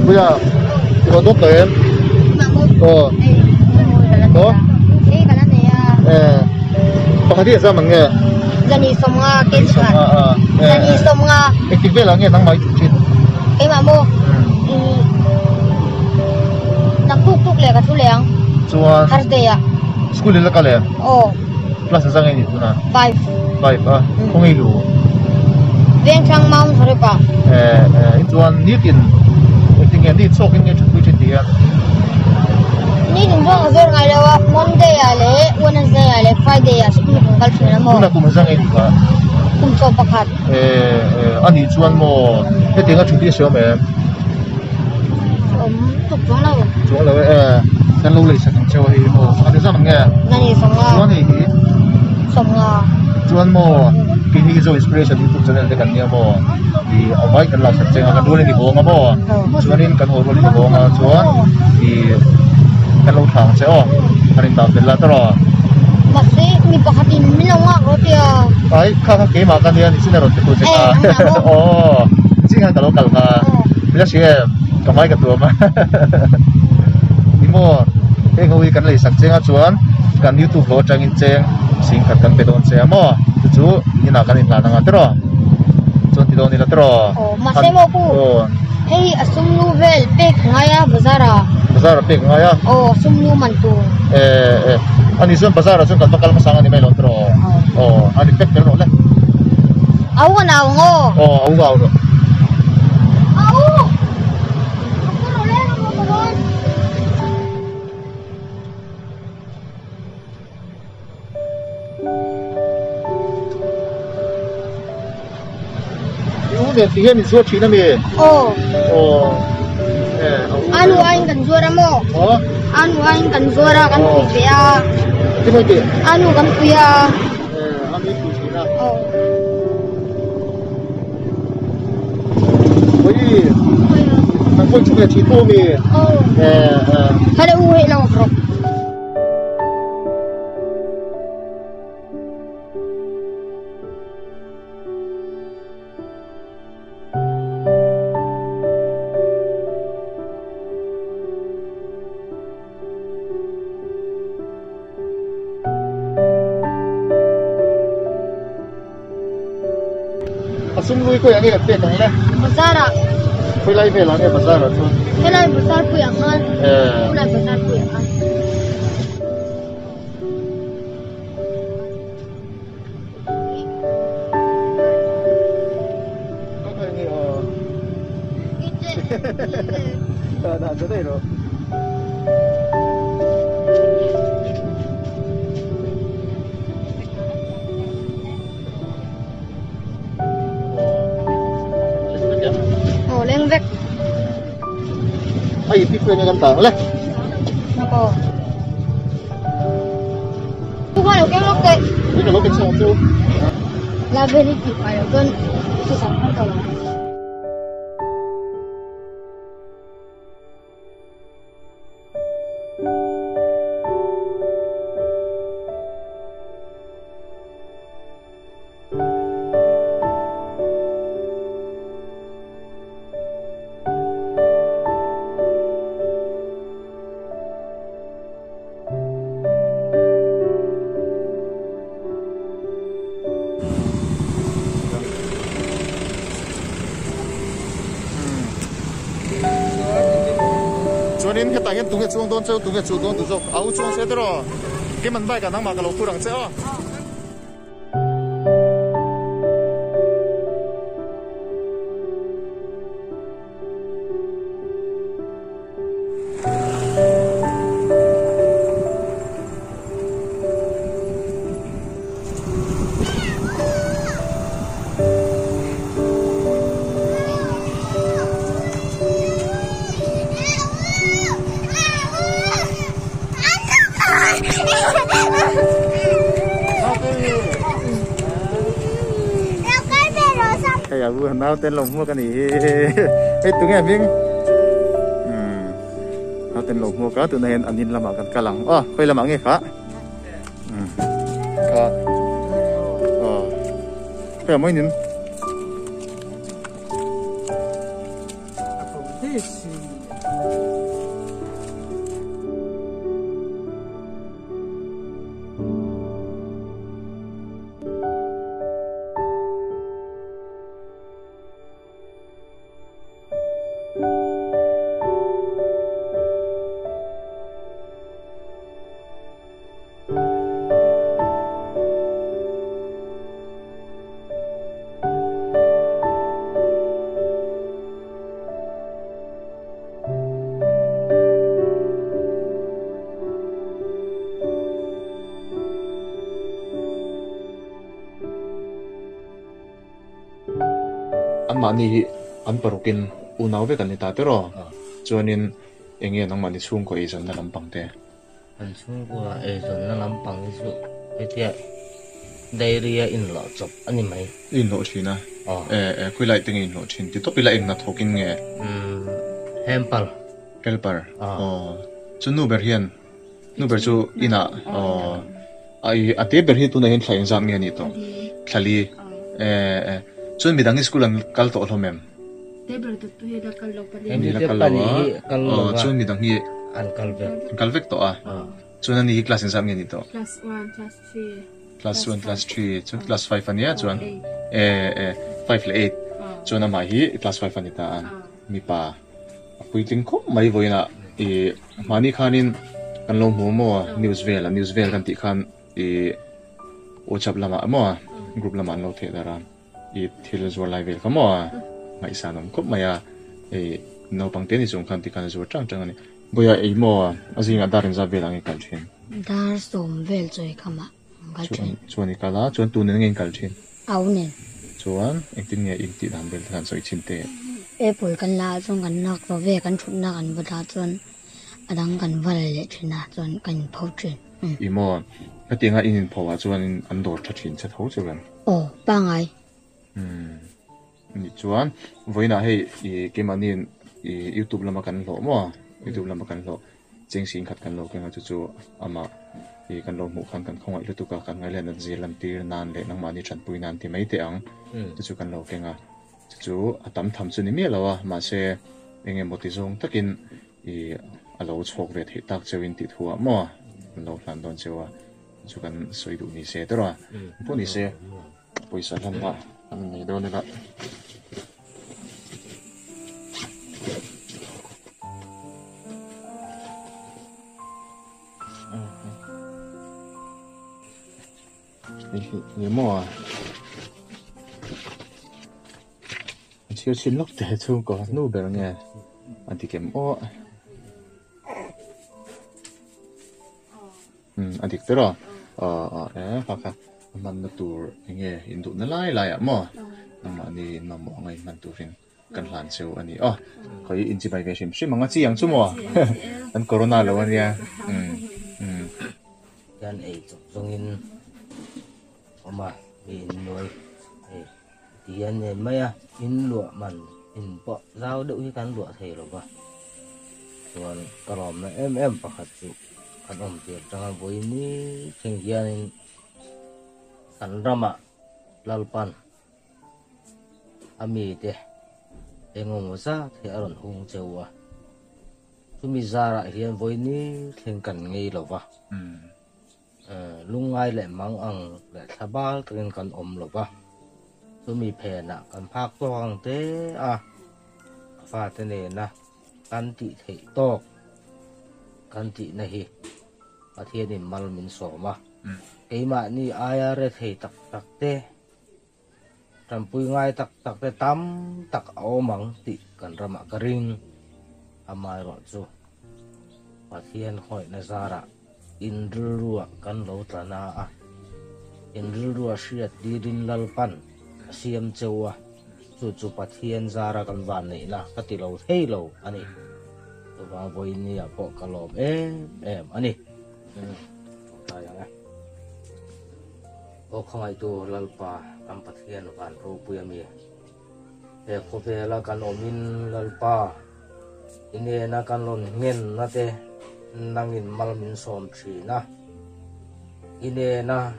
Puia, i rawn dawt tawh em? Aw. Aw. Eh. Pakhat hi a zam ang nge? Zani sawmnga kei chuan. Zani sawmnga. Engtik velah nge nangmah i thut thin? Keimah maw? Nak tuk tuk leh ka thu leh ang. Chuan. Thursday ah. School in la kal em? Aw. Class a zang nge ni tunah? Five. Five a. Khawnge i lu? Vengthlang Mount Horeb ah. Eh eh chuan nitin engtin nge ni chhuak in nge thutpui thin tih hian? Nitin chuan ka zawr ngai lo a, Monday ah leh Wednesday ah leh Friday ah school kan kal thin a maw? Tunah kum a zang nge ni kha? Kum chaw pakhat. Eh eh anih chuan maw hetiang a thut hi a hre awm em? Awm tuk chuang lo. Chuang lo e eh kan lo lei sak ang cheu a hei maw a ti zam ang nge? Nani sawmnga. Chuan hei hi? Sawmnga. Chuan maw kei hi Zo Inspiration YouTube channel te kan nia maw i a vai kan lak sak cheng a kan rual in i bawng a maw chuanin kan haw rual in i bawng a chuan i kan lo thla ang che aw kan in dah fel la tawh. Mahse mi pakhat in min lo nghak rawh tia. Ai kha kha keimah ka nia nichin a rawn ti tu che kha. Aw nichin khan ka lo kal kha. Min la hria em ka hmai ka tuam a ni maw heng ho hi kan lei sak cheng a chuan kan youtube lo atangin cheng sing khat kan pe dawn che a maw chu chu inah kan inhlan anga tiraw chuan ti dawn ila tiraw aw mahse maw pu hei a sum lu vel pek ngai a bazar ah bazar ah pek ngai a aw a sum lu man tur eh eh ani chuan bazar ah chuan kan va kal hmasa ang ani mai lo tiraw aw ani pek tel rawh le. Au ka nau ang aw. Aw au ka au rawh. Au! I u nen ti hian in zuar thin a mi? Aw. Aw. Eh, a u. Anu aiin kan zuar a maw? Aw. Anu aiin kan zuar a, kan pui ve a. Ti mai ti? Anu kan pui a. Eh, anu i pui thin a. Aw. Oi. Nang pawh i thu ve thin tho a mi? Aw. Eh, eh. Hale u hei lo rawh. A sum lui khawiah nge kan pek ang le? Bazar ah. Khawi lai velah nge bazar ah chuan? Helai bazar puiah khan. Eh. Helai bazar puiah khan. Aw leng vek. Ai pi pui kan tang le. Nako. Tu kha lo keng lawk teh. Ni ka lo keng chhawng chu. Library tih pah lo chuan chutah khan ka awm. Chuanin hetah hian tunge chuang dawn cheu tunge chuh dawn duh zawk a u chuang se tiraw Kim an bike ah nangmah ka lo phur ang che aw. Hei a bu naute lo hmuak a nih hi hei tunge hming naute lo hmuak a tunah hian an in lamah kan kal ang aw khawi lamah nge kha kha aw hei a mawi nin. Anmahni hi an parukin unau vek an ni ta tiraw? Chuanin eng nge nangmahni chhungkaw eizawnna lampang te? An chhungkua eizawnna lampang hi chu hetia dairy a inhlawh chawp a ni mai. I inhlawh thin a? Aw. E, e, khawilai te nge inhlawh thin? Ti tawp ila eng hnathawk in nge? Umm, helper. Helper? Aw. Aw. Chu nu ber hian, nu ber chu inah, aw, ai, a te ber hi tunah hian thla engzat nge a nih tawh? Thla li. E, e, chuan midang hi school an kal tawh hlawm em? Hemi te pahnih hi kal lo a, chuan midang hi an kal vek. An kal vek tawh a. Chuan ani hi class engzat nge ni tawh? Class 1, class 3. Class 1, class 3, chuan class 5 ania chuan e e 5 leh 8. Chuan amah hi class 5 ani ta a. Mipa a puitling khawp mai vawiinah i mahni khanin kan lo hmu maw news vel a news vel kan tih khan i WhatsApp lamah maw group lamah an lo theh darh a. I thil zuar lai vel kha maw a ngaihsan awm khawp mai a, hei naupang te ni chung khan tikhan a zuar tang tang a ni. Bawiha ei maw a zingah dar inzat vel ang i kal thin? Dar sawm vel chawi khamah an kal thin. Chuan i kal a, chuan tu nen nge in kal thin? Au nen. Chuan engtin nge in tih dan vel te khan sawi chhin teh? Apple kan la ah chuan kan lak lo ve, kan thutna kan va dah chuan a dang kan va la leh thin a, chuan kan inpho thin. I maw, hetianga in inpho ah chuan an dawr tha thin che tho che em? Aw, pangai. Umm, nih chuan vawiinah hei i keimahniin i youtube lama kan hlawh maw? Youtube lama kan hlawh cheng sin khat kan lo keng a chu chu amah i kan lo hmuh khan kan khawngaih lutuk a, kan ngaihlen an zir lan tir nan leh nangmahni tanpui nan ti mai teh ang chu chu kan lo keng a, chu chu a tam tham chu ni miah lo a, mahse eng emaw ti zawng takin i a lo chhawk ve theih tak cheuhin tih thuah maw an lo hlan dawn cheu a. Chu kan sawi duh ni se tawrh a, pawh ni se pawisa hlan lah an nei dawn ila. Hei hi eng maw a chhiar chhin lawk teh chhungkaw nu ber nge a dik em aw. Umm a dik ber a, aw e kha kha a hmanna tur eng nge in duhna lai lai ah maw nangmahni in mamawh anga in hman turin kan hlan cheu a ni aw khawi in chibai ve hrim hrim ang a chi ang chu maw an corona lo ania umm umm. Kan ei chawp zawngin awm a mi in nuai hei ti hian nen mai a in luah man in pawh zau deuh hi kan luah thei lo va chuan ka lawmna em em pakhat chu. Kan awm tir tanga vawiin thleng hianin kan ramah Lalpan a mite engemaw zat hi a rawn hung cheu a, chumi zarah hian vawiin thleng kan ngei lo va, lungngai leh mang ang leh thla bal takin kan awm lo va, chumi phenah kan phak tawk ang te a, a fate nena kan tih theih tawk. kan tihna hi Pathianin mal min sawm a, keimahni aia rethei tak tak te, tanpui ngai tak tak te tam tak a awm ang tih kan ramah ka ring. Amaherawhchu Pathian hawihna zarah in rilruah kan lo tla na a, in rilrua hriat dirin Lalpan a siam cheu a, chu chu Pathian zara kan van neihna ka ti lo thei lo a ni. Chuvang vawinia pawh ka lawm em em a ni. Tlai ang e. Aw khawngaihtu Lalpa kan Pathian van ropui a mi. He khawvela kan awmin Lalpa i nena kan rawn nghenna te nangin mal min sawm thin a, i nena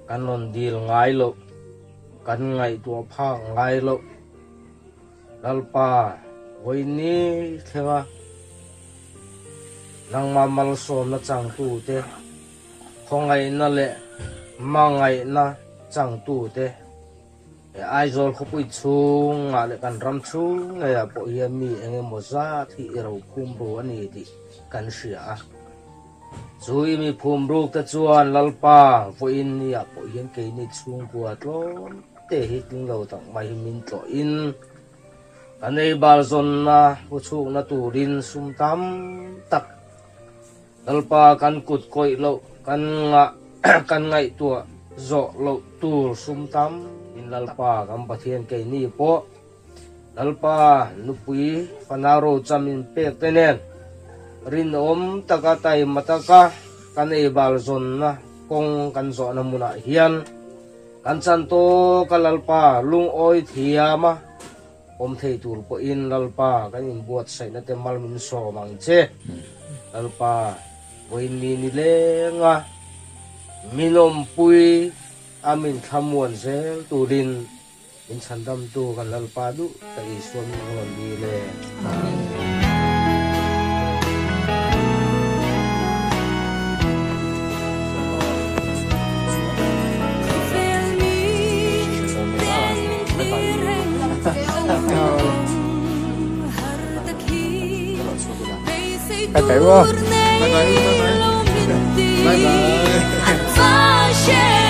kan rawn dil ngai loh, kan ngaihtuah phak ngai loh Lalpa vawiin thlenga nangmah malsawmna changtute, khawngaihna leh hmangaihna changtute, He Aizawl khawpui chhungah leh kan ram chhung ngeiah pawh hian mi eng emaw zat hi i ro phum ru a ni tih kan hria a. Chu i mi phum ruk te chuan Lalpa vawiin niah pawh hian keini chhungkua tlawm te hi tling lo tak mai hi min tlawhin kan ei bal zawnna pu chhukna turin sum tam tak Lalpa kan kut kawih loh kan ngah kan ngaihtuah zawh loh tur sum tam in Lalpa kan Pathian keini pawh Lalpa nupui fanau rocham in pek te nen rinawm taka taima taka kan ei bal zawnna kawng kan zawhna hmunah hian kan chan tawka Lalpa lungawi thiam a Awm thei tur pawhin Lalpa kan inbuatsaihna te mal min sawm ang che. Lalpa, vawiin ni ni lenga min awmpui a min thlamuan zel turin min chhandamtu kan Lalpa duh ta Isua min rawn dil e. Amen. Bye bye. Bye bye. Bye bye.